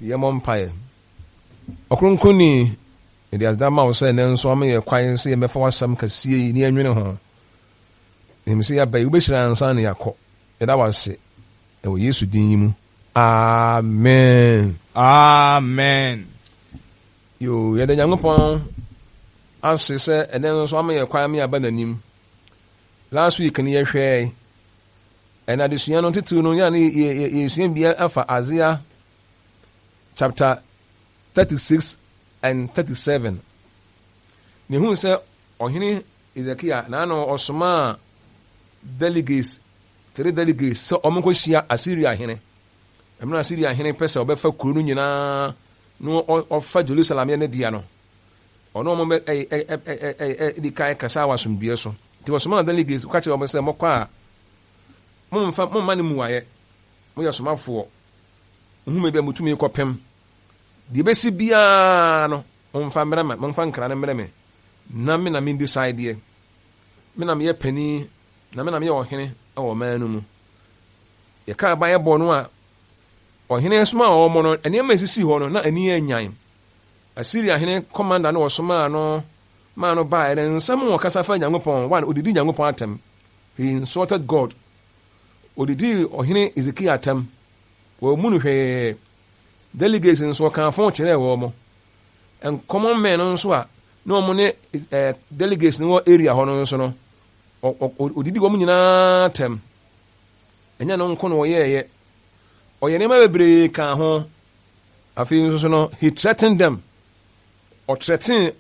Yɛmmɔ mpaeɛ. Ɔkronkronni, yɛde aseda ma wo sɛ ɛnnɛ nso ama yɛn kwan sɛ yɛmmɛfa w'asɛm kɛseɛ yi na yɛnnwene ho. Menim sɛ yɛaba yi, wobɛhyira yɛn ansa na yɛakɔ. Yɛda wo ase wɔ Yesu din yi mu. Amen. Amen. Yoo, yɛda Nyankopɔn ase sɛ ɛnnɛ nso ama yɛn kwan ama yɛaba n'anim. Last week no yɛhwɛɛ ɛna adesua no titiriw no yɛn yɛsua bia afa Isaiah chapter 36 and 37. Ne hu sɛ ɔhene Hezekia n'ano ɔsomaa delegates, three delegates sɛ wɔnkɔhyia Assyria hene. Ɛmena Assyria hene pɛ sɛ ɔbɛfa kuro no nyinaa na ɔfa Jerusalem yɛ ne dea no, ɔne wɔn bɛ ɛ ɛ ɛ ɛ ɛ di kan kasa wɔ asomdwoeɛ so. Nti wɔsomaa delegates ka kyerɛ wɔn sɛ mokɔ a momfa momma no mmuaeɛ, moyɛ somafoɔ, mohu baabi a motumi kɔpem. Deɛ ɛbɛsi biara no, momfa mmerɛ me, momfa nkra no mmerɛ me, na me na me decide deɛ. Me na meyɛ panin, na me na meyɛ ɔhene wɔ ɔman no mu. Yɛkaa Bible no a ɔhene somaa wɔn no, nneɛma a esisii hɔ no, na ani anyan. Asiria hene kɔmanda no wɔsomaa no maa no baeɛ no, nsɛm a ɔkasa fa Nyankopɔn, one, odidi Nyankopɔn atɛm. He insulted God. Odidii ɔhene Hezekia atɛm. Wɔammu no hwee. Delegates nso ɔkaa fon kyerɛɛ wɔn. And common men no nso a na wɔn ne eh, delegates no wɔ area hɔ no nso no, odidi wɔn nyinaa atɛm. Ɛnyɛ no nko na ɔyɛɛyɛ. Ɔyɛ nneɛma bebree kaa ho. Afei nso so no, he threatened them. Ɔthreatened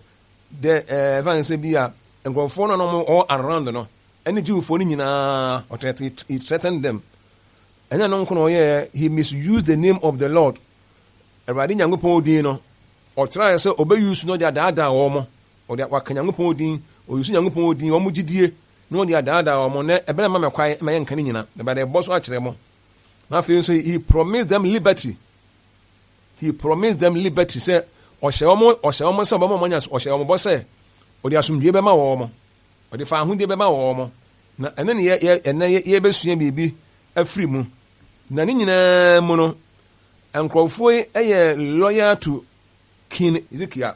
the ɛɛ eh, sɛ bi a nkurɔfoɔ no a na wɔn around no ɛne Jewfoɔ no nyinaa ɔthreatened, he threatened them. Ɛnyɛ no nko na ɔyɛɛ, he misused the name of the Lord. Awurade Nyankopɔn din no, ɔtrae sɛ ɔbɛuse no de adaadaa wɔn. Ɔde waka Nyankopɔn din, ɔuse Nyankopɔn din, wɔn gyidie, na ɔde adaadaa wɔn. Nɛ ɛbɛrɛ ma me kwan ma yɛnka ne nyina, na bɛde ɛbɔ so akyerɛ mo. Na afei nso, he promised them liberty. He promised them liberty sɛ ɔhyɛ wɔn ɔhyɛ wɔn sɛ ɔbɛma wɔn anya ɔhyɛ wɔn bɔ sɛ ɔde asomdwoe bɛma wɔn, ɔde fawohodie bɛma wɔn. Na ɛno ne yɛ yɛ ɛnɛ yɛbɛsua biribi afiri mu. Na ne nyinaa mu no, nkurɔfoɔ yi yɛ loyal to King Hezekiah.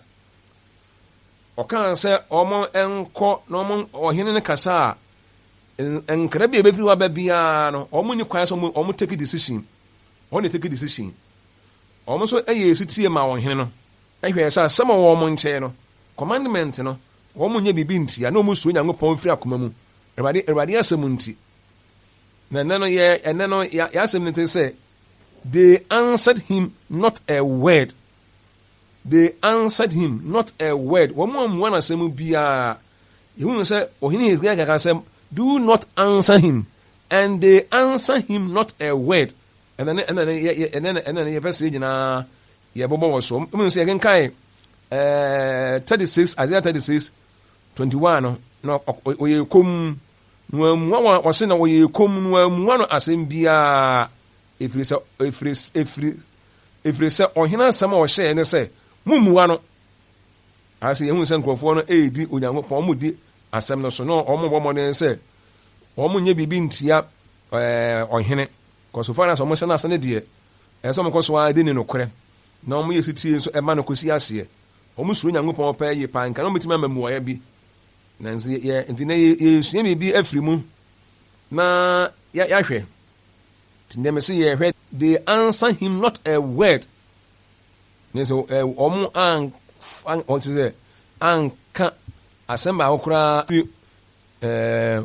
Ɔkaa sɛ wɔn nkɔ na wɔn ɔhene no kasa a, nkra bi a ebɛfiri hɔ aba biara no, wɔn nni kwan sɛ wɔn take decision. Wɔn na take decision. Wɔn nso yɛ esitie ma wɔn hene no. Ɛhwɛ sɛ asɛm a wɔn nkyɛn no, commandment no, wɔn nyɛ biribi ntia na wɔn suro Nyankopɔn firi akoma mu. Awurade Awurade asɛm nti. Na ɛnɛ no yɛ ɛnɛ no yɛ asɛm no te sɛ they answered him not a word. They answered him not a word. Wɔn ammua no asɛm biara. Yɛhunu sɛ ɔhene Hesekia kaka sɛ, do not answer him. And they answer him not a word. Ɛnɛ ne ɛnɛ ne yɛ ɛnɛ ne ɛnɛ ne yɛpɛ sɛ nyinaa yɛbobɔ wɔ so. Wɔn sɛ yɛkenkan ɛɛ 36 Isaiah 36 21 no na ɔyɛ komm na wɔammua wɔn ɔse na ɔyɛ komm na wɔammua no asɛm biara ɛfiri sɛ ɛfiri ɛfiri Ɛfiri sɛ ɔhene asɛm a ɔhyɛeɛ ne sɛ, Mommua no. Anaasɛ yɛhu sɛ nkurɔfoɔ no redi Onyankopɔn, wɔredi asɛm no so, na wɔrebɔ mmɔden sɛ wɔnyɛ biribi ntia ɔhene. Kɔ so far as wɔhyɛ no ase no deɛ, ɛsɛ sɛ wɔkɔ so ara di ne nokorɛ, na wɔyɛ setie nso ɛma no kɔsi aseɛ. Wɔsuro Nyankopɔn paa yie paa, nka na wɔbɛtumi ama mmuaeɛ bi. Nanso yɛ, nti na yɛresua biribi afiri mu na yɛahwɛ. Nti ndɛ mese yɛhwɛ. They answer him not a word. Ne sɛ wɔn an wɔn ti sɛ anka asɛm baako koraa fi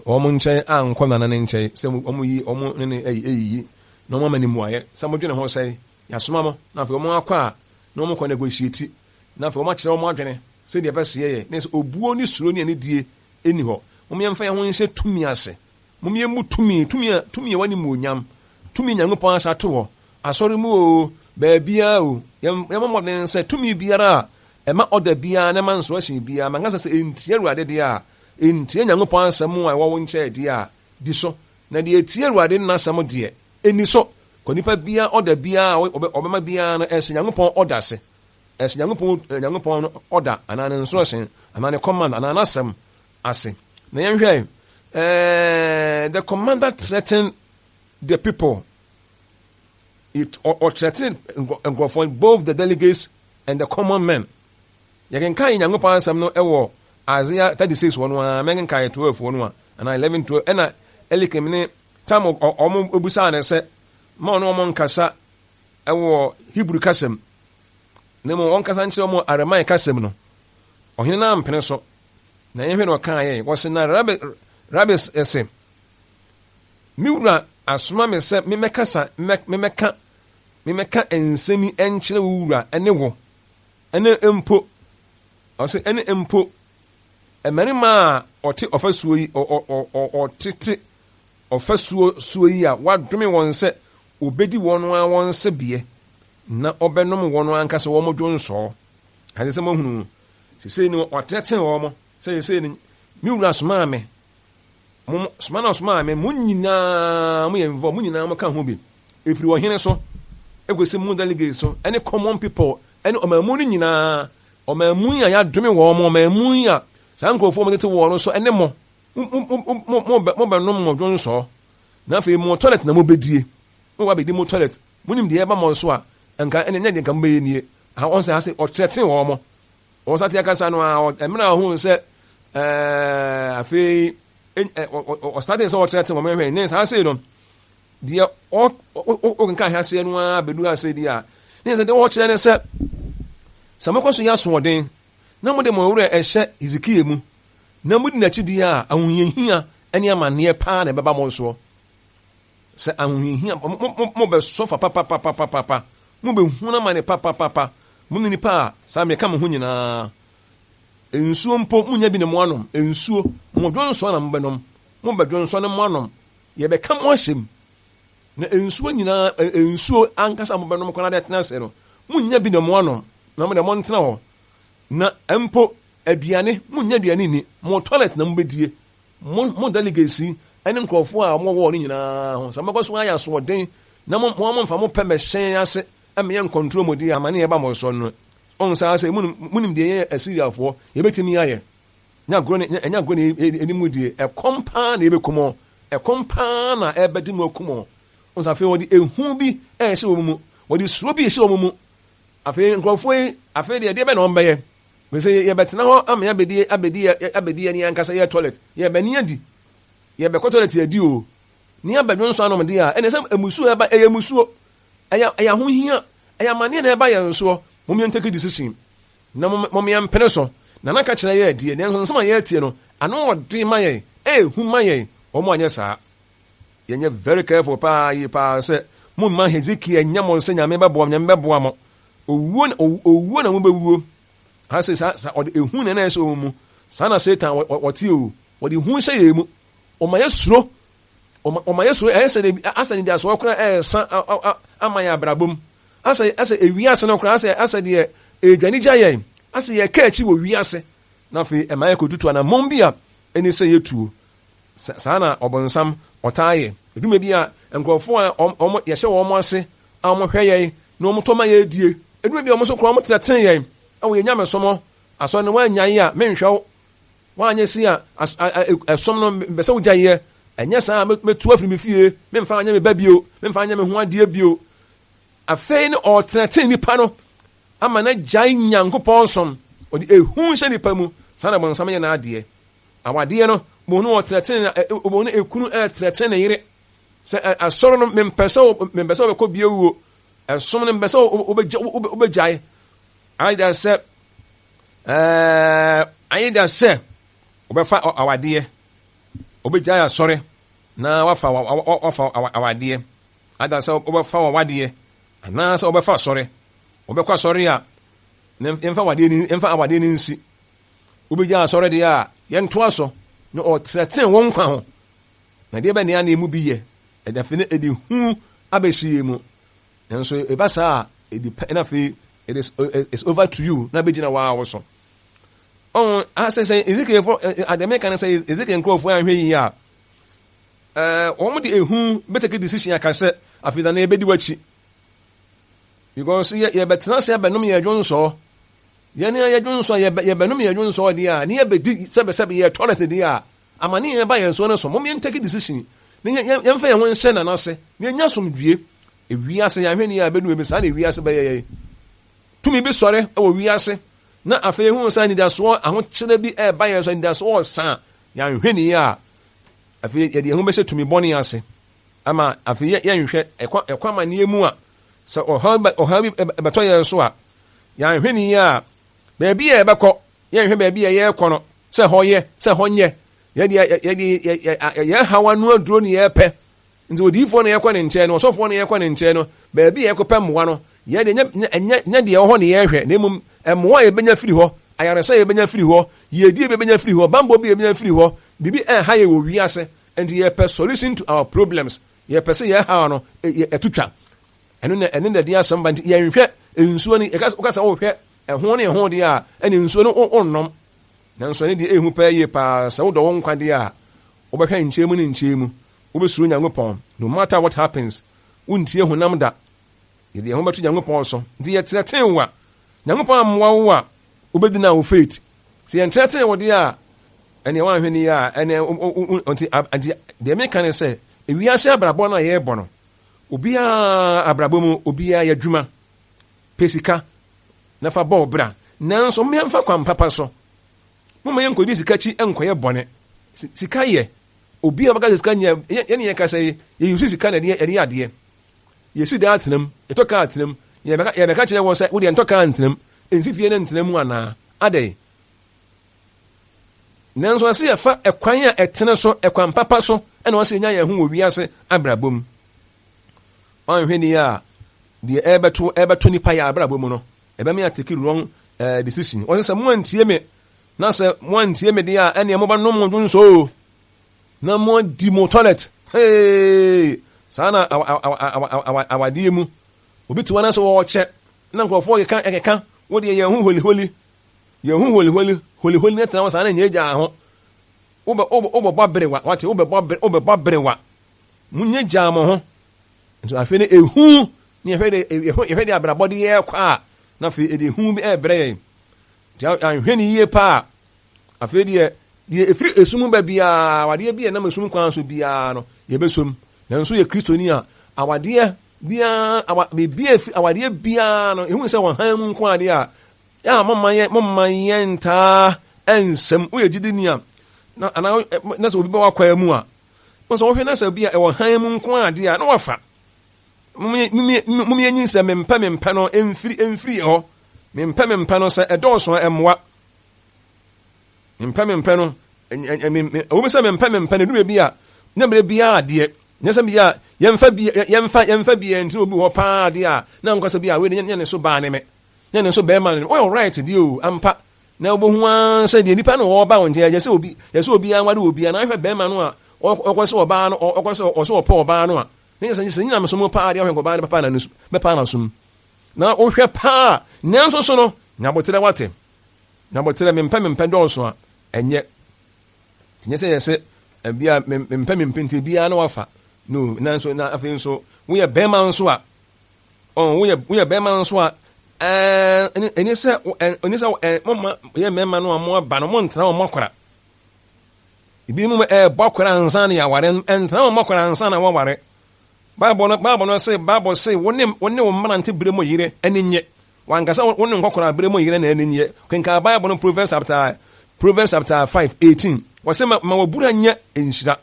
wɔn nkyɛn ankɔ nana ne nkyɛn sɛ wɔn yi wɔn ne ne ayiyi na wɔn ama ne mmuayɛ sɛ wɔn dwene ho sɛ yasoma mo na afei wɔn akɔ a na wɔn kɔ negotiate na afei wɔn akyerɛ wɔn adwene sɛ deɛ ɛbɛ seɛ yɛ ne sɛ obuo ne suro ne anidie ɛni hɔ wɔn yɛn fa yɛn ho nhyɛ tumi ase. Mom yɛmmu tumi, tumi a, tumi a ɛwɔ animuonyam, tumi Nyankopɔn ahyɛ ato hɔ, asɔre mu oo, baabiara o, yɛn, yɛmmɔ mmɔden sɛ tumi biara a ɛma ɔda biara na ɛma nsoahyɛn biara, manka sɛ sɛ ɛntia Awurade deɛ a, ɛntia Nyankopɔn asɛm a ɛwɔ wo nkyɛn deɛ a, di so. Na deɛ ɛtia Awurade n'asɛm deɛ, ɛnni so. Kɔ nipa biara ɔda biara a ɔbɛma biara no, ɛhyɛ Nyankopɔn ɔda ase. Ɛhyɛ Nyankopɔn, Nyankopɔn no ɔda anaa ne nsoahyɛn anaa ne command anaa n'asɛm ase. Na yɛnhwɛ eh, the commander threatened the people. Ɔkyerɛkyerɛ nkurɔfoɔ, both the delegates and the common men. Yɛkenkan Nyankopɔn asɛm no wɔ Isaiah 36 hɔ no ara, mɛkenkan 12 hɔ no a, anaa 11, 12, ɛna Elikim ne tam wɔn bisaa no sɛ ma ɔne wɔn nkasa wɔ Hebrew kasa mu, na mmom ɔnkasa nkyerɛ wɔn Aramaic kasa mu no, ɔhene no ampene so. Na yɛnhwɛ na ɔkaa yɛn, wɔse na Rabi, Rabi se, me wura asoma me sɛ memmɛkasa, memmɛka, memmɛka nsɛm yi nkyerɛ wo wura ne wo, ɛne mpo, ɔse ɛne mpo, mmarima a ɔte ɔfasuo yi, ɔtete ɔfasuo soɔ yi a wadome wɔn sɛ obedi wɔn ara wɔn sebeɛ na ɔbɛnom wɔn ankasa wɔn dwonsɔɔ. Ade sɛ moahunu, sesei no watenetene wɔn sɛ sesei no me wura somaa me, mo soma na ɔsomaa me, mo nyinaa mo yɛ involved, mo nyinaa mo ka ho bi. Ɛfiri ɔhene so, ɛkɔsi mo delegates so, ɛne common people, ɛne ɔmanmu no nyinaa, ɔmanmu yi a yɛadome wɔn, ɔmanmu yi a saa nkurɔfoɔ mo tete wɔn no so, ɛne mo, mobɛnom mo dwonsɔɔ, na afei mo toilet na mobɛdie, mobɛba abɛdi mo toilet, monim deɛ ɛba mo so a, nka ɛne nyɛ deɛ nka mobɛyɛ nie. Aha wɔn sɛ ha sɛ ɔkyerɛtee wɔn mo. Wɔn sate akasa no a, mmerɛ a ɔhuu sɛ ɛɛ afei ɔsate sɛ ɔkyerɛtee wɔn hwɛ ne saa sei no, deɛ ɔkenka ha seɛ no ara bɛdu ha sei deɛ a, ne sɛ deɛ ɔkyerɛ ne sɛ, sɛ mokɔ so yɛ asoɔden na mode mo werɛ ɛhyɛ Hesekia mu na modi n'akyi deɛ a, ahohiahia ne amanneɛ paa na ɛbɛba mo soɔ. Sɛ ahohiahia, mobɛsɔfa papapapapapa, mobɛhunu amane papapapa, mo ne nnipa a saa meka mo ho nyinaa. Nsuo mpo, monnya bi na moanom, nsuo, mo dwonsɔ na mobɛnom, mobɛdwonsɔ ne moanom, yɛbɛka mo ahyɛ mu. Na nsuo nyinaa, nsuo ankasa a mobɛnom koraa de atena ase no, monnya bi na moanom, na mo deɛ montena hɔ. Na mpo aduane, monnya aduane nni, mo toilet na mobɛdie. Mo, mo delegates yi ne nkurɔfoɔ a wɔwɔ hɔ no nyinaa ho, sɛ mobɛkɔ so ayɛ asoɔden na mo, mo momfa mo pɛ mmɛhyɛ yɛn ase mma yɛn nkɔntoro mo deɛ amane a ɛba mo soɔ no. Ɔhu saa sɛ, monim, monim deɛ yɛn Asiriafoɔ yɛbɛtumi ayɛ. Ɛnyɛ agorɔ ne, ɛnyɛ agorɔ ne ɛni mu deɛ, ɛkɔm paa na ɛbɛku mo. Ɛkɔm paa na ɛbɛde mo aku mo. Ɔhu sɛ afei wɔde ehu bi ɛrehyɛ wɔn mu, wɔde suro bi rehyɛ wɔn mu. Afei nkurɔfoɔ yi, afei deɛ, deɛ bɛn na wɔbɛyɛ? Bɛ sɛ yɛbɛtena hɔ ama yɛabɛdi abɛdi abɛdi yɛn ankasa yɛ toilet, yɛbɛne adi, yɛbɛkɔ toilet adi o, ne abɛdwo nso anom deɛ a, ɛne sɛ mmusuo ɛba, ɛyɛ mmusuo, ɛyɛ ɛyɛ ahohia, ɛyɛ amaneɛ na ɛba yɛn soɔ. Mom yɛn take decision na mom mom yɛn mpene so. Nana ka kyerɛ yɛ deɛ, nanso nsɛm a yɛretie no, ano ɔden ma yɛn, ɛyɛ hu ma yɛn, wɔn anyɛ saa. Yɛnyɛ very careful paa yie paa sɛ momma Hezekiah nya mo sɛ Nyame bɛboa mo, Nyame bɛboa mo. Owuo na owuo na mobɛwuo. Ha sɛ saa sa ɔde ehu na ɛna ɛhyɛ wɔn mu. Saa na Satan ɔte o. Ɔde hu hyɛ yɛn mu. Ɔma yɛ suro. Ɔma ɔma yɛ suro. Ɛyɛ sɛ de asɛ ne deɛ koraa ɛresa ama yɛn abrabɔ mu. Asɛ asɛ ewiase no koraa asɛ asɛ deɛ edwane gya yɛn. Asɛ yɛ ka akyi wɔ wiase. Na afei ɛma yɛ kɔtutu anammɔn bi a ɛni sɛ yɛtuo. Saa na ɔbonsam ɔtaa yɛ. Edwuma bi a nkurɔfoɔ a wɔn yɛhyɛ wɔn ase a wɔhwɛ yɛn na wɔtɔ ma yɛn die. Edwuma bi a wɔn nso koraa wɔtenatene yɛn wɔ yɛn nyamesom asɔre no wɔannyae a menhwɛ wo. Woanyɛ si a ɛsom no mpɛ sɛ wogyae yɛ. Ɛnyɛ saa a mɛtu afiri me fie, memfa anyɛ me ba bio, memfa anyɛ me ho adeɛ bio. Afei no ɔretenatene nipa no ama no agyae Nyankopɔn som. Ɔde ehu hyɛ nipa mu. Saa na bonsam yɛ n'adeɛ. Awadeɛ no, wɔn no ɔtenatene wɔn no ekunu ɛtenatene ne yere sɛ asɔre no mempɛ sɛ mempɛ sɛ wɔbɛkɔ bie wuo ɛsom no mempɛ sɛ wobɛgya wobɛgyae ayɛ sɛ ɛɛ ayɛ da sɛ wɔbɛfa awadeɛ wɔbɛgyae asɔre na wafa wafa awadeɛ ada sɛ wɔbɛfa awadeɛ anaasɛ wɔbɛfa asɔre wɔbɛkɔ asɔre a yɛmfa awadeɛ ni yɛmfa awadeɛ ni nsi Wobɛgya asɔre deɛ a, yɛntoa so. Na ɔtenatena wɔn nkwa ho. Na deɛ bɛn na emu bi yɛ? Ɛde afei na ɛde hu abɛsi yɛn mu. Nanso ɛba saa a, ɛdi pɛ na afei it is it's over to you na bɛgyina waa wo so. Ɔn asɛ sɛ Ezekiel fo adeɛ meka ne sɛ Ezekiel nkurɔfoɔ anhwɛ yie a, ɛɛ wɔn de ehu bɛtake decision aka sɛ afei na yɛbɛdi w'akyi. Because yɛ yɛbɛtena ase abɛnom yɛn dwonsɔɔ. Yɛn a yɛdwonsɔ a yɛbɛnom yɛn dwonsɔ deɛ a, ne yɛbɛdi sɛbɛsɛbɛ yɛ toilet deɛ a, amane yɛn ba yɛn soɔ no so. Mom yɛn take decision na yɛmfa yɛn ho nhyɛ Nana ase na yɛnya asomdwie. Ewiase, yɛanhwɛ ni a ɛbɛdu baabi saa na ewiase bɛyɛ yɛn. Tumi bi sɔre wɔ wiase na afei ehu sɛ anidasoɔ ahokyerɛ bi ɛreba yɛn so, anidasoɔ ɔsa a, yɛanhwɛ ni a, afei yɛde yɛn ho bɛhyɛ tumi bɔne ase ama afei yɛnhwɛ ɛkɔ ɛkɔ amaneɛ mu a sɛ ɔhaw bi ɔhaw bi bɛtɔ yɛn so a, yɛanhwɛ ni a, baabi a yɛbɛkɔ, yɛnhwɛ baabi a yɛrekɔ no sɛ hɔ yɛ sɛ hɔ nyɛ, yɛde yɛde yɛn haw ano aduro ne yɛpɛ. Nti odiyifoɔ na yɛkɔ ne nkyɛn no, ɔsɔfoɔ na yɛkɔ ne nkyɛn no, baabi a yɛkɔpɛ mmoa no, yɛn deɛ nyɛ ɛnyɛ nyɛ deɛ ɛwɔ hɔ na yɛrehwɛ, na mmom mmoa a yɛbɛnya firi hɔ, ayaresa a yɛbɛnya firi hɔ, yiedie bi a yɛbɛnya firi hɔ, bammɔ bi a yɛbɛnya firi hɔ, biribi ɛreha yɛn wɔ wiase, nti yɛpɛ solution to our problems, yɛpɛ sɛ yɛn haw no ɛto twa. Ɛno na ɛno na ɛde asɛm ba, nti yɛnhwɛ nsuo no, yɛka woka sɛ wohwɛ ɛho ne ɛho deɛ a, ɛne nsuo no wonnom. Nanso ɛno deɛ ɛhu paa yie paa, sɛ wodɔ wo nkwa deɛ a, wobɛhwɛ nkyɛn mu ne nkyɛn mu. Wobɛsuro Nyankopɔn no matter what happens, wontie honam da. Yɛde yɛn ho bɛto Nyankopɔn so. Nti yɛtrɛtee wo a, Nyankopɔn ammoa wo a, wobɛdina wo faith. Sɛ yɛntrɛtee wo deɛ a, ɛneɛ woanhwɛ ni a, ɛneɛ nti, nti deɛ meka ne sɛ, ewiase abrabɔ no a yɛrebɔ no, obiara abrabɔ mu, obiara yɛ adwuma, pɛ sika, na fa bɔ wo bra. Nanso momfa kwan papa so. Momma yɛnkɔdi sika akyi nkɔyɛ bɔne. Sika yɛ. Obi a ɔbɛka sɛ sika nyɛ, yɛne yɛn kasa yi, yɛyi sika na yɛde yɛ adeɛ. Yɛsi dan atena mu, yɛtɔ kaa atena mu. Yɛbɛka yɛbɛka kyerɛ wɔn sɛ, wo deɛ ntɔ kaa ntena mu, nsi fie no ntena mu anaa? Adɛn? Nanso ɛsɛ yɛfa ɛkwan a ɛtene so, ɛkwan papa so, ɛna ɔsɛ yɛnya yɛn ho wɔ wiase abrabɔ mu. Ɔnhwɛ ni a, deɛ ɛbɛto ɛbɛto nipa yɛ abrabɔ mu no, ɛbɛma yɛ take wrong uh, decision. Ɔsɛ sɛ mo antie me Na sɛ moantie me deɛ a, ɛneɛ mobɛnom mo dwonsɔ o, na moadi mo toilet. Hey! Saa na awadeɛ mu. Obi te hɔ na sɛ wɔrekyɛ, na nkurɔfoɔ keka ɛkeka, wo deɛ yɛn ho holiholi, yɛn ho holiholi, holiholi na tena hɔ saa na nyɛ gyaa ho. Wobɛbɔ aberewa, wate, wobɛbɔ wobɛbɔ aberewa. Monyɛ gyaa mo ho. Nso afei no ehu ne yɛhwɛ de yɛhwɛ de abrabɔ de yɛrekɔ a, na afei ɛde ehu bi ɛrebrɛ yɛn. Nti anhwɛ no yie paa a, afei deɛ, deɛ ɛfiri esum mu ba biara, awadeɛ bi a ɛnam esum kwan so biara no, yɛbɛsom. Nanso yɛ Kristoni a, awadeɛ biara, awa, biribi a ɛfiri awadeɛ biara no, ɛhu sɛ wɔ hann mu nko adeɛ a, yɛ a momma yɛ, momma yɛntaa nsɛm. Woyɛ gyidini a, na, anaa, na sɛ obi bɛ w'akwaa mu a, wo sɛ wohwɛ na sɛ bi a ɛwɔ hann mu nko adeɛ a, na wafa. Mom yɛnyi sɛ mempɛ mempɛ no mfiri mfiri yɛ hɔ. Mempɛ mempɛ no sɛ ɛdɔɔso a ɛmmoa. Mempɛ mempɛ no ɛwɔ mu sɛ mempɛ mempɛ no ɛdu baabi a nyɛ berɛ biara adeɛ nyɛ sɛ bi a yɛmfa bi yɛmfa yɛmfa bi nti na obi wɔ hɔ paa adeɛ a na nkɔ sɛ bi a wei nyɛ ne so baa ne me nyɛ ne so bɛrima ne wɔyɛ right deɛ o ampa na wobɛhu ara sɛ deɛ nipa no wɔba wo nkyɛn yɛ sɛ obi yɛ sɛ obi anware obi a na ahwɛ bɛrima no a ɔkɔ sɛ ɔbaa no ɔkɔ sɛ ɔsɛ ɔpɛ ɔbaa no a ne yɛ sɛ sɛ nyina mesom paa deɛ ɔhwɛ nkɔbaa no papa na no bɛpaa na som Na wohwɛ paa nanso so no nyaboterɛ wate nyaboterɛ mempɛ mempɛ dɔɔso a ɛnyɛ nti nyɛ sɛ yɛ sɛ ebia mempɛ mempɛ nti ebiara na wafa no nanso na afei nso woyɛ bɛrima nso a ɔn woyɛ woyɛ bɛrima nso a ɛɛ ɛni sɛ ɛni sɛ ɛ mo ma yɛ mmarima no a mo aba no mo ntena wɔn akora ebi mu ɛɛbɔ akora ansa na yɛaware ntena wɔn akora ansa na wɔaware. Bible no Bible no se Bible se wo ne wo ne wo mmerante bere mu yere ani nnye. Wankasa wo ne nkɔkora bere mu yere na ani nnye. Kenkan Bible no Proverbs chapter Proverbs chapter 5 18. Wɔse ma ma wabura nyɛ nhyira.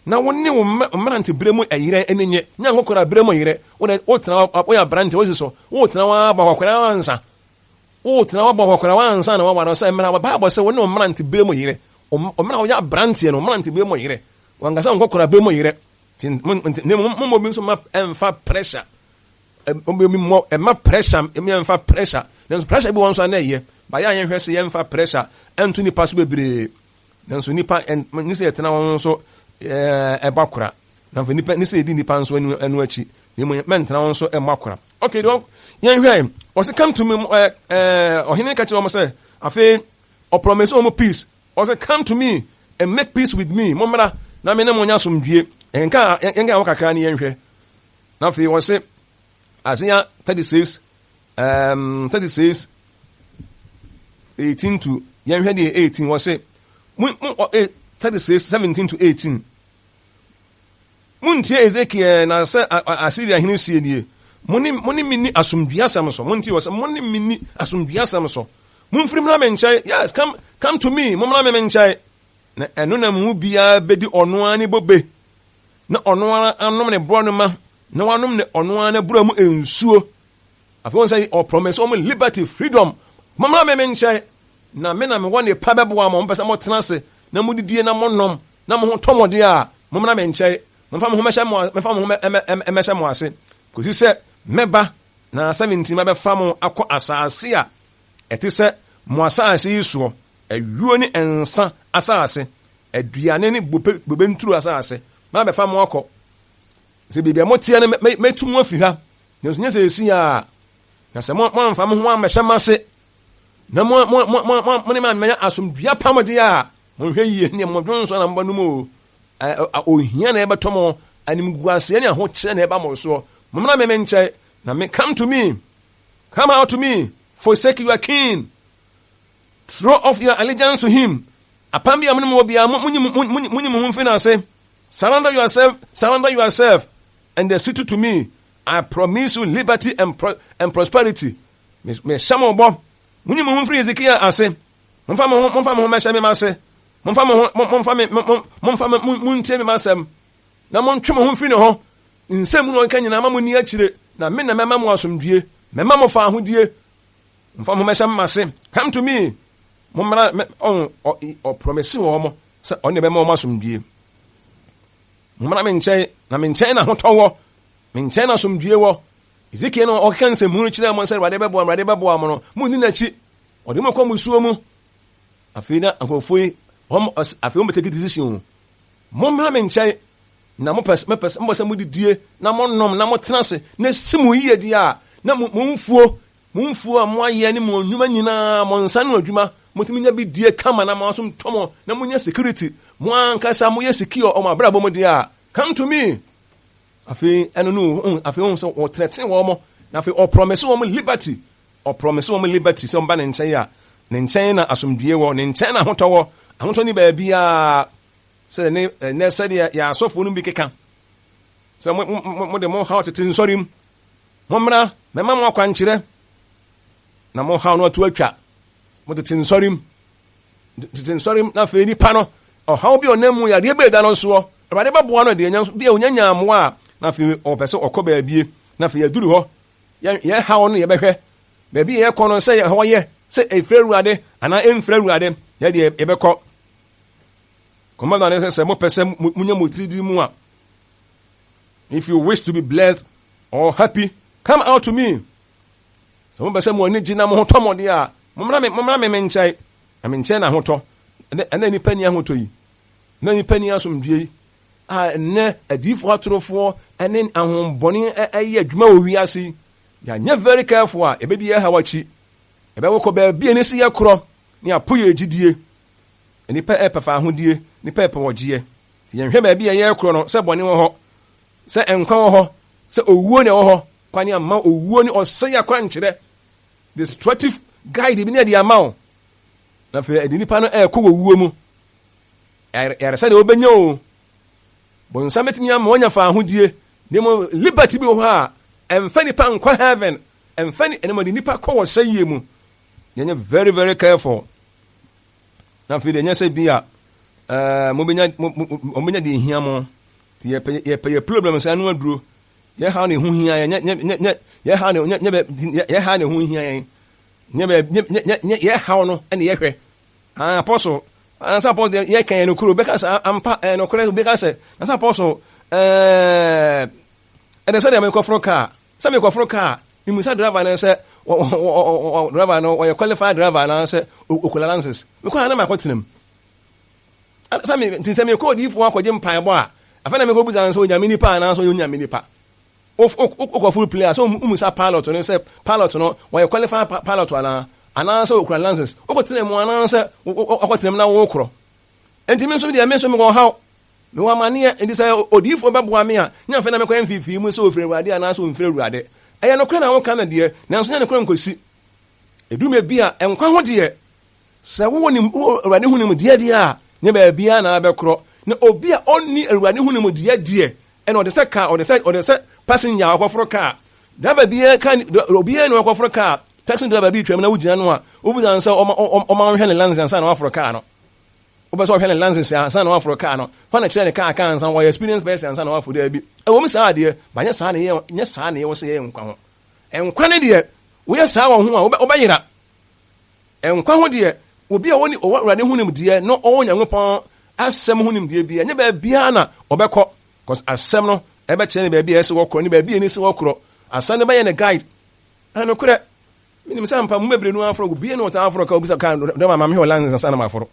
Na wo ne wo mmerante bere mu yere ani nnye. Nya nkɔkora bere mu yere. Wo de wo tena woyɛ aberante wosi so. Wo tena wa bɔ akɔkora ansa. Wo tena wa bɔ akɔkora ansa na waware sɛ mmara Bible se wo ne wo mmerante bere mu yere. Mmara woyɛ aberanteɛ no mmerante bere mu yere. Wankasa nkɔkora bere mu yere. Nti ne mo mo bi nso ma ɛnfa pressure ɛmi mɔ ɛma pressure ɛmi ɛnfa pressure nanso pressure bi wɔn nso anɛ yɛ bayɛ a yɛnhwɛ sɛ yɛnfa pressure ɛnto nipa so bebree nanso nipa ɛn ne sɛ yɛtena wɔn nso ɛɛ ɛbɔ akora na afei nipa ne sɛ yɛdi nipa nso ɛnu ɛnu akyi na emu mɛntena wɔn nso ɛmmɔ akora okay deɛ yɛnhwɛ wɔsi come to me ɛɛ ɛɛ ɔhene ka kyerɛ wɔn sɛ afei ɔpromise wɔn peace. Ɔse, Come to me and make peace with me, Mommra na me ne mo nyɛ asomdwie. Yɛnka yɛnka hɔ kakra ne yɛnhwɛ. Na afei ɔse, Isaiah 36, um, 36, 18 to, yɛnhwɛ deɛ 18, ɔse, mo, mo, 36, 17 to 18. Muntie Ezekiel na sɛ Asiria hene sie nie. Mo ne mo ne me ni asomdwie asɛm so. Montie wɔ sɛ mo ne me ni asomdwie asɛm so. Momfiri mmra me nkyɛn. Yes, come, come to me. Mommra me me nkyɛn. Na ɛno na mo mu biara bɛdi ɔno ara ne bobe, na ɔno ara anom ne borɔnoma, na wanom ne ɔno ara n'abura mu nsuo. Afei wɔn sɛ ɔprɔmɛsɛ wɔn liberty, freedom. Mommra me me nkyɛn, na me na mewɔ ne pa bɛboa mo. Mopɛ sɛ motena ase na modidie na monom na mo ho tɔ mo deɛ a, mommra me nkyɛn. Momfa mo ho mmɛhyɛ mo memfa mo ho mmɛhyɛ mo ase kɔsi sɛ mɛba na 17 mabɛfa mo akɔ asase a ɛte sɛ mo asase yi soɔ, ayuo ne nsa asase, aduane ne bobe, bobe nturo asase. Mabɛfa mo akɔ. Sɛ baabi a moteɛ no, mɛtu mo afiri ha. Nanso nyɛ sɛ ɛsi a, na sɛ moamfa mo ho ammɛhyɛ m'ase na mo mo mo mo mo ne me ammɛyɛ asomdwoeɛ apam deɛ a, monhwɛ yie ne mo dwonsɔ na mobɛnom o. Ohia na ɛbɛtɔ mo, animguaseɛ ne ahokyerɛ na ɛba mo soɔ. Mommra me me nkyɛn, na me come to me. Come out to me, forsake your king. Throw off your allegiance to him. Apam bi a mo ne mo wɔ biara, monyi mo ho mfiri n'ase. Surrender yourself, surrender yourself, and the city to me. I promise you liberty and, pro and prosperity. Mehyɛ mo bɔ. Monyi mo ho mfiri Hezekia ase. Momfa mo ho, momfa mo ho mɛhyɛ me m'ase. Momfa mo ho, momfa me, momfa me, montie me m'asɛm. Na montwe mo ho mfiri ne ho. Nsɛm mu na ɔnka nyinaa ma mo nni akyire, na me na mɛma mo asomdwie. Mɛma mo faahodie. Momfa mo ho mɛhyɛ m'ase. Come to me. Mommra, ɔn, ɔprɔmese wɔ mo sɛ ɔne bɛma wɔn asomdwie. Mommra me nkyɛn, na me nkyɛn na ahotɔ wɔ. Me nkyɛn na asomdwie wɔ. Ezekiel no ɔkeka nsɛmhunu kyerɛɛ mo sɛ Awurade bɛboa, Awurade bɛboa mo no, monni n'akyi. Ɔde mo kɔ mmusuo mu. Afei na nkurɔfoɔ yi, wɔn, afei wɔn bɛtake decision o. Mommra me nkyɛn, na mopɛ mopɛ mopɛ sɛ modidie na monom na motena ase na esi mo yie deɛ a, na mo mo mfuo, mo mfuo a moayɛ ne mo nnwuma nyinaa, mo nsa no adwuma, motumi nya bi die kama na mo aso ntɔ mo na monya security, mo ankasa moyɛ secure wɔ mo abrabɔ mu deɛ a, come to me. Afei ɛno no, afei wɔn sɛ wɔtenetene wɔn mo, na afei ɔprɔmese wɔn liberty. Ɔprɔmese wɔn liberty sɛ wɔba ne nkyɛn a, ne nkyɛn na asomdwie wɔ, ne nkyɛn na ahotɔ wɔ. Ahotɔ ni baabiara. Sɛ ne ɛnɛ sɛdeɛ yɛn asɔfoɔ no bi keka sɛ mo mo mo de mo haw tete nsɔre mu, mommra mɛma mo akwankyerɛ na mo haw no ato atwa. Mo tete nsɔre mu, tete nsɔre mu na afei nipa no ɔhaw bi a ɔnam mu yareɛ bi a ɛda no soɔ, Awurade bɛboa no deɛ nya bi a ɔnya nya mmoa a na afei ɔpɛ sɛ ɔkɔ baabie na afei aduru hɔ yɛn yɛn haw no yɛbɛhwɛ baabi a yɛkɔ no sɛ ɛhɔ yɛ sɛ ɛfiri Awurade anaa ɛmfiri Awurade yɛ deɛ yɛbɛkɔ. Kɔmba na ne sɛ sɛ mopɛ sɛ munya mo tiridiri mu a, if you wish to be blessed or happy, come out to me. Sɛ mopɛ sɛ mo ani gye na mo ho tɔ mo deɛ a, mommra me mommra me me nkyɛn. Na me nkyɛn na ahotɔ. Ɛnɛ ɛnɛ nipa ni ahotɔ yi. Na nipa ni asomdwie yi. A ɛnɛ adiyifoɔ atorofoɔ ɛne ahombɔne ɛyɛ adwuma wɔ wiase yi. Yɛanyɛ very careful a, ɛbɛdi yɛ haw akyi. Ɛbɛwokɔ baabi a ne si yɛ korɔ ne apo yɛ gyidie. Nnipa repɛ fahodie, nnipa repɛ ɔgyeɛ. Nti yɛnhwɛ baabi a yɛrekorɔ no sɛ bɔne wɔ hɔ, sɛ nkwa wɔ hɔ, sɛ owuo na ɛwɔ hɔ. Kwane ama owuo ne ɔsɛe akwankyerɛ, destructive guide bi ne ɛde ama wo. Na afei ɛde nipa no ɛrekɔ wɔ wuo mu. Yɛresɛ deɛ wobɛnya o. Bonsam bɛtumi ama wanya fahodie. Na mmom liberty bi wɔ hɔ a ɛmfa nipa nkɔ heaven, ɛmfa ni, ɛnam ɛde nipa kɔ wɔ sɛyie mu. Yɛnyɛ very very careful. Na afei deɛ ɛnyɛ sɛ bi a ɛɛ mobɛnya mo mo mobɛnya deɛ ehia mo. Nti yɛpɛ yɛpɛ yɛ problem sɛ ano aduro. Yɛ ha na ɛho hia yɛn nyɛ nyɛ nyɛ yɛ ha na nyɛ nyɛ bɛ yɛ ha na ɛho hia yɛn. Nyɛ bɛ nyɛ nyɛ nyɛ yɛ haw no ɛna yɛhwɛ. Ah apostle, ansa apostle deɛ yɛ kan yɛ nokoro bɛka sɛ ampa ɛyɛ nokorɛ bɛka sɛ ansa apostle ɛɛ ɛdɛ sɛ deɛ mekɔforo kaa Sɛ mekɔforo kaa a, mimisa driver no sɛ driver no ɔyɛ qualified driver anaasɛ okura license. Mekɔ a na makɔtena mu. Sɛ me nti sɛ mekɔ odiyifoɔ akɔgye mpaebɔ a, afei na mekɔbisa no sɛ onyame nipa anaasɛ ɔyɛ onyame nipa. Wokɔforo plane a, sɛ womisa pilot no sɛ pilot no ɔyɛ qualified pilot anaa anaasɛ okura license. Wokɔtena mu anaasɛ wokɔtena mu na wokorɔ. Nti me nso deɛ me nso mewɔ ɔhaw. Mewɔ amaneɛ, enti sɛ odiyifoɔ bɛboa me a, nyɛ afei na mɛkɔyɛ mfeefee mu sɛ ɔfiri Awurade anaasɛ ɔmfiri Awurade. Ɛyɛ nokorɛ na woka no deɛ, nanso nyɛ nokorɛ nkɔsi. Ɛduru baabi a, nkwa ho deɛ, sɛ wowɔ nim, wowɔ Awurade ho nimdeɛ deɛ a, nyɛ baabiara na wobɛkorɔ. Na obi a ɔnni Awurade ho nimdeɛ deɛ, ɛna ɔde sɛ kaa, ɔde sɛ, ɔde sɛ passenger a ɔkɔforo kaa. Driver biara ka obiara na ɔkɔforo kaa. Taxi driver bi twam na wogyina no a, wobisa no sɛ ɔma ɔma ɔhwɛ ne license ansa na waforo kaa no. Wopɛ sɛ ɔhwɛ ne license ansa na waforo kaa no. Hwan na kyerɛ ne kaa kaa ansa ɔyɛ experience person ansa na waforo daabi. Ɛwɔ mu saa adeɛ, ba nyɛ saa na yɛ nyɛ saa na yɛwɔ sɛ yɛyɛ nkwa ho. Nkwa ne deɛ, woyɛ saa wɔ ho a wobɛyera. Nkwa ho deɛ, obi a ɔwɔ ɔwɔ Awurade ho nimdeɛ na ɔwɔ Onyankopɔn asɛm ho nimdeɛ bi, ɛnyɛ baabiara na ɔbɛkɔ. Cause asɛm no ɛbɛkyerɛ no baabi a ɛsɛ wɔkorɔ ne baabi a ɛni sɛ wɔkorɔ. Asɛm no bɛyɛ no guide. Ɛnokorɛ, menim sɛ ampa mo bebree no aforo, obiara ne ɔtaa aforo ka obisa ka dɔm ama mehwɛ ɔlan nsa na maforo.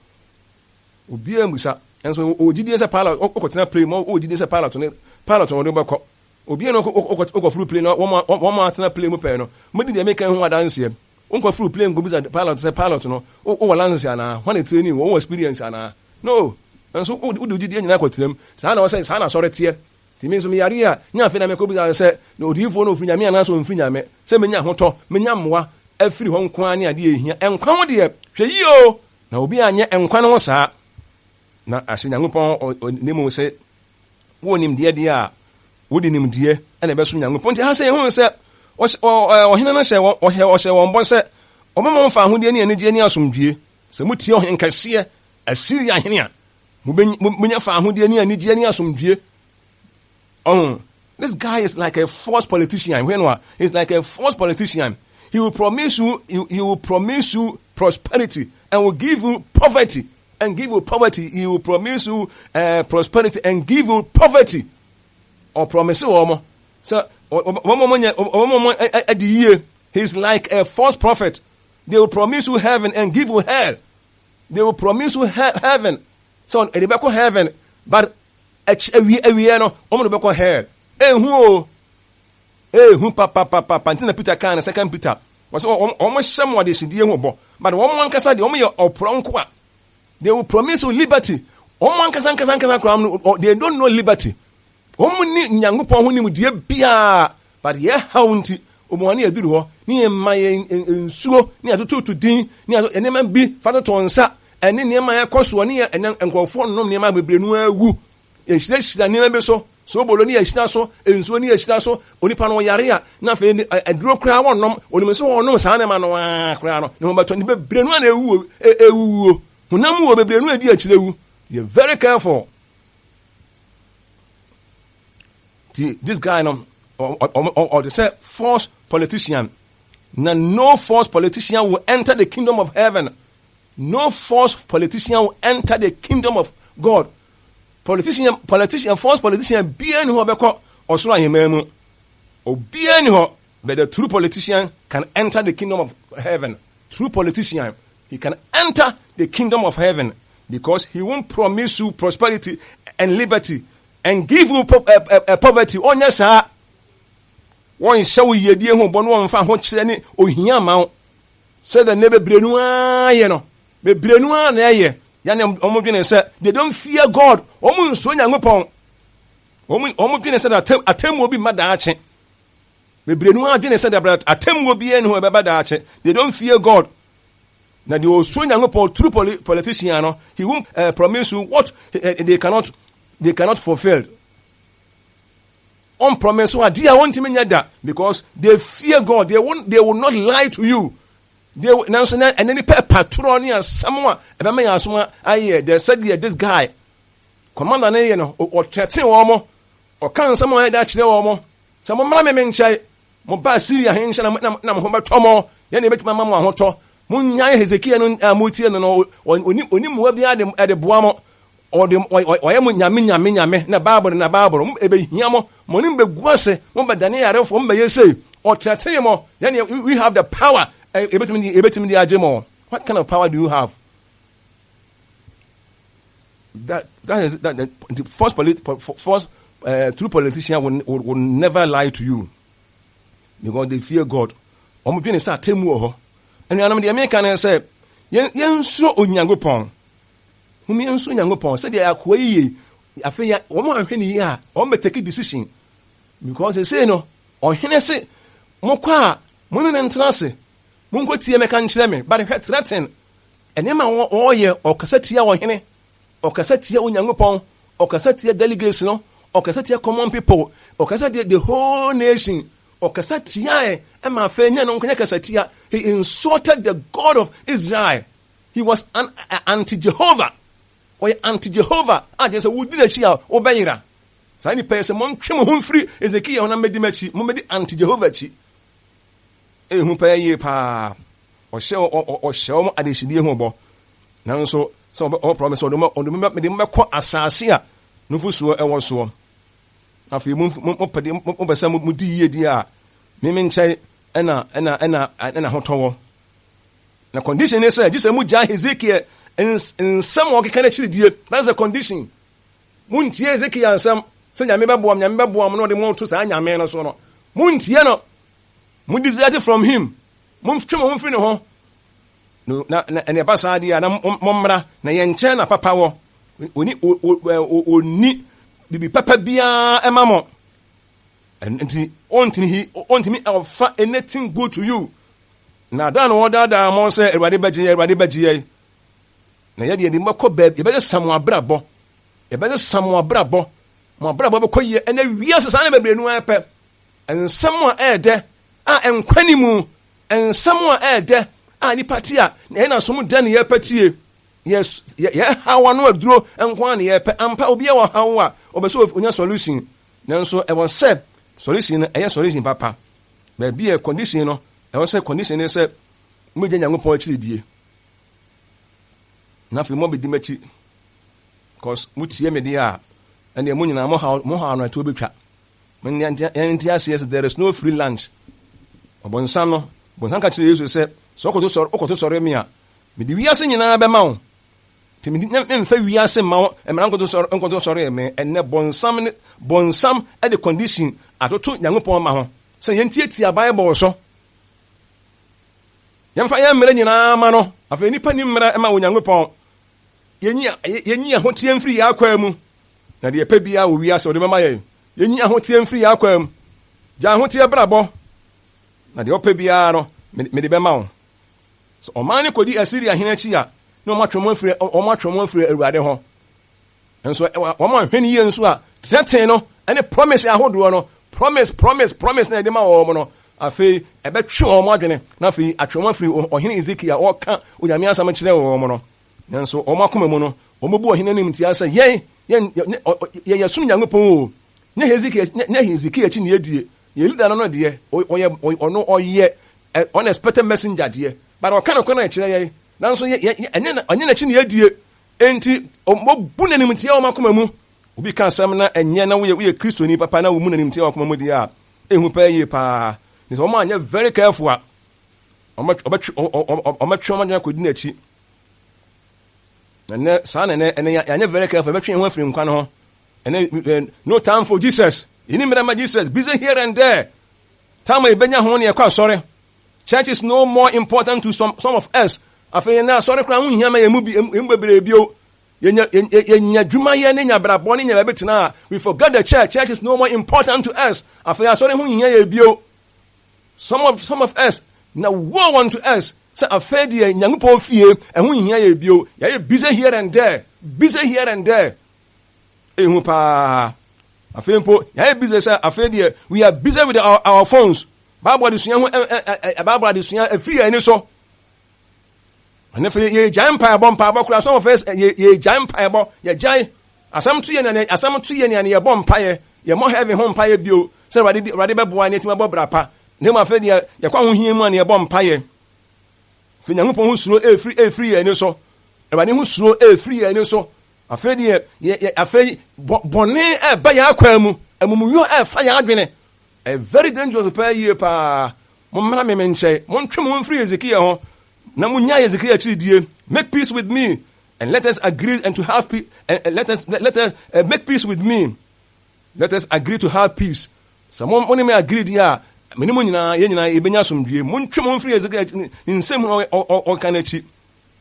Obiara mmusa. Nso ɔwɔ gyidie sɛ pilot ɔkɔtena plane mu, ɔwɔ gyidie sɛ pilot ne pilot na ɔde bɛkɔ. Obiara na ɔkɔforo plane na wɔn atena plane mu pɛɛ no, modi deɛ meka ho adanseɛ. Wonkɔforo plane nkɔbisa pilot sɛ pilot no wowɔ license anaa, hwan na training wɔ, wowɔ experience anaa. No, nso wode wo gyidie nyinaa kɔtena mu. Saa na ɔsɛ, saa na asɔre teɛ. Nti me nso meyare a, nyɛ afei na mekɔbisa sɛ, na odiyifoɔ no ɔfiri Nyame anaasɛ ɔmfiri Nyame? Sɛ menya ahotɔ, menya mmoa afiri hɔ nko ara ne adeɛ ɛhia. Nkwa ho deɛ, hwɛ yie o, na obi anyɛ nkwa no ho saa. Na ahyɛ Nyankopɔn ne mu sɛ wowɔ nimdeɛ deɛ a, wode nimdeɛ na ɛbɛsom Nyankopɔn. Nti ha sɛ yɛhunu sɛ ɔhene no hyɛ ɔhyɛ wɔn bɔ sɛ ɔbɛma wɔn fa ahodeɛ ne anigyeɛ ne asomdwie. Sɛ motie ɔhene kɛseɛ, Asiria hene a, mobɛnya fa ahodeɛ ne anigyeɛ ne asomdwie. Oh, this guy is like a false politician. When what? He's like a false politician. He will promise you, he will promise you prosperity and will give you poverty and give you poverty. He will promise you prosperity and give you poverty. Or promise you omo. So, he's like a false prophet. They will promise you heaven and give you hell. They will promise you heaven. So, they will heaven, but awie awie no, wɔn de bɛkɔ hell. Ehu o, ehu papapapa. Nti na Peter kan na Second Peter. Wɔsɛ wɔn wɔn hyɛ mo adehyedie ho bɔ, but wɔn ankasa deɛ wɔn yɛ ɔporɔ nko a. They will promise you liberty. Wɔn ankasa ankasa ankasa koraa no, they don't know liberty. Wɔn ni Nyankopɔn ho nimdeɛ biara, but yɛ haw nti, wɔn ani aduru hɔ, ne yɛn mma yɛn nsuo, ne yɛatototo din, ne yɛato nneɛma bi fa toto nsa, ɛne nneɛma a ɛkɔ soɔ, ne yɛ ɛnɛ nkurɔfoɔ nom nneɛma bebree no awu. Yɛhyirahyira nneɛma bi so, sobolo ne yɛhyira so, nsuo ne yɛhyira so, onipa no ɔyare a, na afei aduro koraa wɔnnom, onim sɛ wɔnom saa nneɛma no ara koraa no, ne ho bɛtɔ ne bebree no a na ɛwuo, ɛwuwuo. Honam wɔ bebree no a ɛdi akyire wu. Yɛ very careful. Ti this guy no, ɔte sɛ false politician. Na no false politician will enter the kingdom of heaven. No false politician will enter the kingdom of God. Politician, politician, false politician, biara ni hɔ ɔbɛkɔ ɔsoro ahemman mu. Obiara ni hɔ, but the true politician can enter the kingdom of heaven. True politician, he can enter the kingdom of heaven because he won't promise you prosperity and liberty and give you po poverty. Ɔnyɛ saa. Wɔnhyɛ wo yiedie ho bɔ no wɔmfa ho kyerɛ ne ohia ma wo. Sɛ dɛ bebree no ara yɛ no, bebree no ara na ɛyɛ. Yɛne wɔn dwene sɛ they don't fear God. Wɔn nsuo Nyankopɔn. Wɔn wɔn dwene sɛ atemmuo bi mma daakye. Bebree no ara dwene sɛ dabra atemmuo bi ɛne ho ɛbɛba daakye. They don't fear God. Na deɛ ɔsuo Nyankopɔn true poli politician no, he won't promise you what they cannot fulfill. On promise so adeɛ a wɔntumi nyɛ da because they fear God. They will not lie to you. They nanso na ɛne nipa patorɔ ne asɛm a ɛbɛma yɛn asom ayɛ dɛ sɛdeɛ this guy commander ne yɛ no, ɔtɛte wɔn mo, ɔka nsɛm a ɔyɛ de akyerɛ wɔn mo sɛ mo mmra me me nkyɛn, mo ba Syria he nkyɛn na mo ho bɛtɔ mo, yɛn na ebɛtumi ama mo ahotɔ. Mo nyae Hezekia no a motie no, oni mmoa biara de ɛde boa mo, ɔde ɔyɛ mo nyame nyame nyame na Bible na Bible mo ebɛhia mo, mo anim bɛgu ase, mo bɛdane yarefoɔ, mo bɛyɛ sei. Ɔtɛtee mo, yɛn we have the power, ebɛtumi de agye mo. What kind of power do you have? That is that the first polit first true politician will never lie to you because they fear God. Wɔn dwene sɛ atemmu wɔ hɔ. Anuanom, deɛ meka ne sɛ yɛn yɛnsuro Onyankopɔn. Hum yɛnsuro Onyankopɔn sɛdeɛ akoa yi yie. Afei wɔn ahwɛ ne yie a, wɔn bɛ take decision because sɛ no ɔhene se mokɔ a, mo ne ne ntena ase, monkɔ tie mɛka nkyerɛ me, but hwɛ threaten nneɛma a wɔyɛ. Ɔkasa tia ɔhene, ɔkasa tia Onyankopɔn, ɔkasa tia delegates no, ɔkasa tia common people, ɔkasa tia the whole nation. Ɔkasa tiae ɛma afei nyɛ no nkɔnyɛ kasa tia. He insulted the God of Israel. He was an anti-Jehovah. Ɔyɛ anti-Jehovah a kyerɛ sɛ wodi n'akyi a wobɛyera. Saa nipa yi sɛ montwe mo ho mfiri Ezekiel ho na mmɛdi m'akyi, mommɛdi anti-Jehovah akyi. Ehu pɛyɛ yie paa. Ɔhyɛ ɔhyɛ wɔn adehyedie ho bɔ. Nanso sɛ ɔbɛ promise ɔde mo ɔde mo mede mo bɛkɔ asase a nufosuo ɛwɔ soɔ. Afei mo mo mopɛ de mopɛ sɛ modi yie di a, me me nkyɛn ɛna ɛna ɛna ɛna ahotɔ wɔ. Na condition ne sɛ gye sɛ mogyaa Hezekiel nsɛm a ɔkeka no akyiri die. That's the condition. Montie Hezekiel nsɛm sɛ Nyame bɛboa mo, Nyame bɛboa mo na ɔde mo to saa Nyame no so no. Montie no. Mo desert from him. Montwe mo ho mfiri ne ho. Na na ɛne ɛba saa deɛ a na mommra na yɛn nkyɛn na papa wɔ. Oni onni bibi papa biara ɛma mo. Nti ɔntumi he ɔntumi ɔfa anything good to you. Na da na wɔdaadaa mo sɛ Awurade bɛgye yɛ, Awurade bɛgye yɛ. Na yɛde yɛde bɛkɔ baabi, yɛbɛsesa mo abrabɔ. Yɛbɛsesa mo abrabɔ. Mo abrabɔ bɛkɔ yie. Ɛnɛ wiase saa na bebree no ara pɛ. Nsɛm a ɛyɛ dɛ a nkwa ni mu, nsɛm a ɛyɛ dɛ a nipa te a na yɛn asom dɛ na yɛpɛ tie. Yɛ yɛ haw ano aduro nko ara na yɛpɛ. Ampa obi a wɔ haw a ɔbɛ sɛ onya solution. Nanso ɛwɔ sɛ solution no ɛyɛ solution papa. Baabi a condition no ɛwɔ sɛ condition no sɛ mogya Nyankopɔn akyiri die. Na afei mobɛdi m'akyi. Because motie me deɛ a ɛnneɛ mo nyinaa mo haw mo haw no ɛtoɔ bɛtwa. Yɛnte aseɛ sɛ there is no free lunch. Ɔbonsam no, bonsam ka kyerɛ Yesu sɛ, sɛ wokɔto sɔre wokɔto sɔre me a, mede wiase nyinaa bɛma wo. Nti memfa wiase mma wo mmara nkɔto sɔre nkɔto sɔre me. Ɛnnɛ bonsam ne bonsam de condition atoto Nyankopɔn ma ho sɛ yɛntiatia Bible so. Yɛmfa yɛn mmerɛ nyinaa ma no. Afei nnipa ni mmerɛ ma Onyankopɔn. Yɛnyi yɛnyi ahoteɛ mfiri yɛn akwaa mu. Na deɛ yɛpɛ biara wɔ wiase ɔde bɛma yɛn. Yɛnyi ahoteɛ mfiri yɛn akwaa mu. Gya ahoteɛ brabɔ. Na deɛ ɔpɛ biara no, mede bɛma wo. Sɛ ɔman no kɔdi Asiria hene akyi a, na wɔatwe wɔn afiri wɔatwe wɔn afiri Awurade hɔ. Nso wɔn anhwɛ no yie nso a, threaten no ne promise ahodoɔ no, promise, promise, promise na yɛde ma wɔn no, afei ɛbɛtwe wɔn adwene, na afei atwe wɔn afiri ɔhene Ezekiel a ɔreka Onyame asɛm kyerɛ wɔn no. Nanso wɔn akoma mu no, wɔbu ɔhene anim tia sɛ, Yɛn, yɛn, yɛn yɛsom Nyankopɔn o, nyɛ Hezekiel, nyɛ Hezekiel akyi na yɛdie. Yɛn leader no no deɛ, ɔyɛ, ɔno ɔyɛ unexpected messenger deɛ, but ɔka nokorɛ no ɛkyerɛ yɛn, nanso yɛ, yɛ, ɛnyɛ, ɛnyɛ n'akyi na yɛdie. Enti, wɔbu no animtia wɔn akoma mu. Obi ka asɛm na ɛnyɛ na woyɛ woyɛ Kristoni papa na womu no animtia wɔn akoma mu deɛ a, ehu paa yie paa. Ne sɛ wɔn anyɛ very careful a, wɔbɛtwe wɔn adwene akɔdi n'akyi. Ɛnɛ saa na ɛnɛ ɛnɛ yɛanyɛ very careful yɛbɛtwe yɛn ho afiri nkwa no ho. Ɛnɛ no time for Jesus. Yɛni mmerɛ ma Jesus. Busy here and there. Time a yɛbɛnya ho ne yɛkɔ asɔre. Church is no more important to some, some of us. Afei yɛn asɔre koraa ho nhia ma yɛn mu bi yɛn mu bebree bio. Yɛnya yɛnya adwuma yɛ ne nya brabɔ ne nya baabi tena a we forget the church. Church is no more important to us. Afei asɔre ho nhia yɛ bio. Some of us na woe unto us sɛ afei deɛ Nyankopɔn fie ɛho nhia yɛ bio. Yɛayɛ busy here and there, busy here and there. Ehu paa. Afei mpo yɛayɛ busy sɛ afei deɛ we are busy with our phones. Bible adesua ho Bible adesua efiri yɛn ani so. Ɛna afei yɛgyae mpaebɔ mpaebɔ koraa some of us yɛgyae mpaebɔ yɛgyae asɛm to yɛ nea asɛm to yɛ nea yɛbɔ mpaeɛ yɛmmɔ heaven ho mpaeɛ bio sɛ Awurade Awurade bɛboa ne atumi abɔ bra pa na mmom afei deɛ yɛkɔ ahohia mu a ne yɛbɔ mpaeɛ. Afei Nyankopɔn ho suro efiri efiri yɛn ani so. Awurade ho suro efiri yɛn ani so. Afei deɛ yɛ yɛ afei bɔne ɛba yɛn akwan mu amumuyɔ ɛfa yɛn adwene. Ɛyɛ very dangerous paa yie paa. Mommra me me nkyɛn. Montwe mo ho mfiri Hezekiah ho, na munnyae Hezekiah akyiridie. Make peace with me, and let us agree and to have peace. And, and let us let, let us uh, make peace with me. Let us agree to have peace. Sɛ mo mo ne me agree deɛ a, me ne mo nyinaa yɛn nyinaa yɛbɛnya asomdwie. Montwe mo ho mfiri Hezekiah ne nsɛm mu ɔka n'akyi.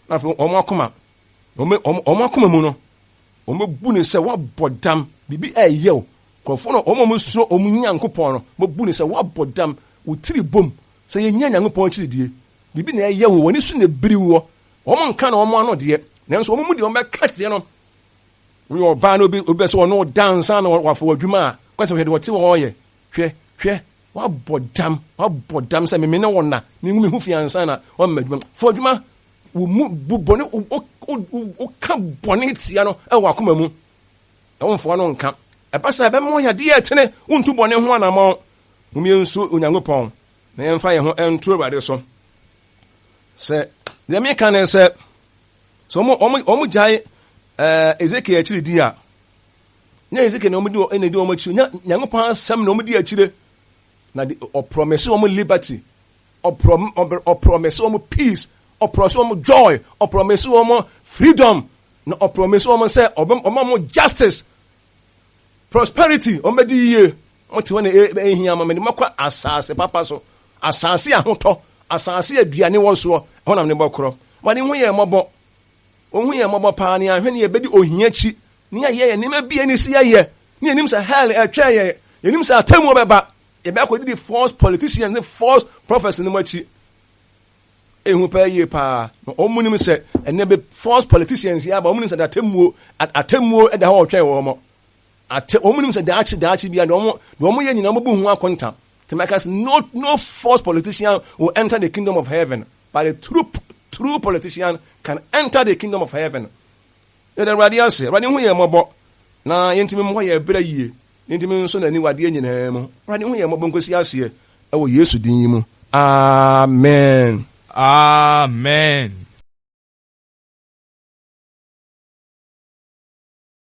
Na afei wɔn akoma wɔn wɔn akoma mu no, wɔbɛbu no sɛ woabɔ dam, biribi ɛreyɛ wo. Nkurɔfoɔ no, wɔn a wɔsuro wɔn Nyankopɔn no, wɔbɛbu no sɛ woabɔ dam, wo tiri bom, sɛ yɛnnya Nyankopɔn akyiridie. Biribi na ɛyɛ wo, w'ani so na ɛbiri woɔ. Wɔn nka na wɔn ano deɛ, nanso wɔn mu deɛ wɔbɛka deɛ no, woyɛ ɔbaa na obi obi bɛ sɛ ɔno da ansa na wafa w'adwuma a, kɔsɛ hwɛ deɛ ɔte hɔ ɔyɛ, hwɛ, hwɛ. Wabɔ dam, wabɔ dam sɛ meme ne wo na mengu me ho fi ansa na wamma adwuma. Fa adwuma, wo mu bu bɔne, woka bɔne tia no wɔ akoma mu. Na womfoa no nka. Ɛba sɛ ɛbɛma ɔyɛ adeɛ ɛtene, wontu bɔne ho anammɔn. Mom yɛnsu Onyankopɔn na yɛmfa yɛn ho nto Awurade so. Sɛ deɛ meka ne sɛ, sɛ wɔn gyae Ezekiel akyiri di a, nyɛ Ezekiel na wɔn di na di wɔn akyi, nyɛ Nyankopɔn asɛm na wɔn di akyire. Na de ɔprɔmese wɔn liberty, ɔprɔm ɔprɔmese wɔn peace, ɔprɔmese wɔn joy, ɔprɔmese wɔn freedom, na ɔprɔmese wɔn sɛ ɔbɛma wɔn justice, prosperity, wɔn bɛdi yie. Wɔn te hɔ na ehia ma mede mɛkɔ asase papa so, asase ahotɔ, asase aduane wɔ soɔ, ɛhɔ na mede bɛkorɔ. Wɔde ho yɛ mmɔbɔ. Ohu yɛn mmɔbɔ paa na yɛanhwɛ ne yɛbɛdi ohia akyi ne yɛayɛ yɛn nneɛma bi ani si yɛyɛ ne yɛnim sɛ hell ɛtwɛn yɛn, yɛnim sɛ atemmuo bɛba, yɛbɛakɔdidi false politicians ne false prophets no mu akyi. Ehu paa yie paa. Na wɔn nim sɛ ɛnɛ bɛ false politicians yi aba, wɔn nim sɛ atemmuo atemmuo ɛda hɔ ɔtwɛn wɔn. Ate wɔn nim sɛ daakye daakye bia deɛ wɔn deɛ wɔn yɛ nyinaa wɔn bu ho akonta. Tẹmɛka sɛ no no false politician will enter the kingdom of heaven. But a true, true politician can enter the kingdom of heaven. Yɛda Awurade ase. Awurade hu yɛn mmɔbɔ na yɛntumi mmɔ yɛn berɛ yie. Yɛntumi nso n'ani wɔ adeɛ nyinaa mu. Awurade hu yɛn mmɔbɔ nkosi aseɛ ɛwɔ Yesu din yi mu. Amen. Amen.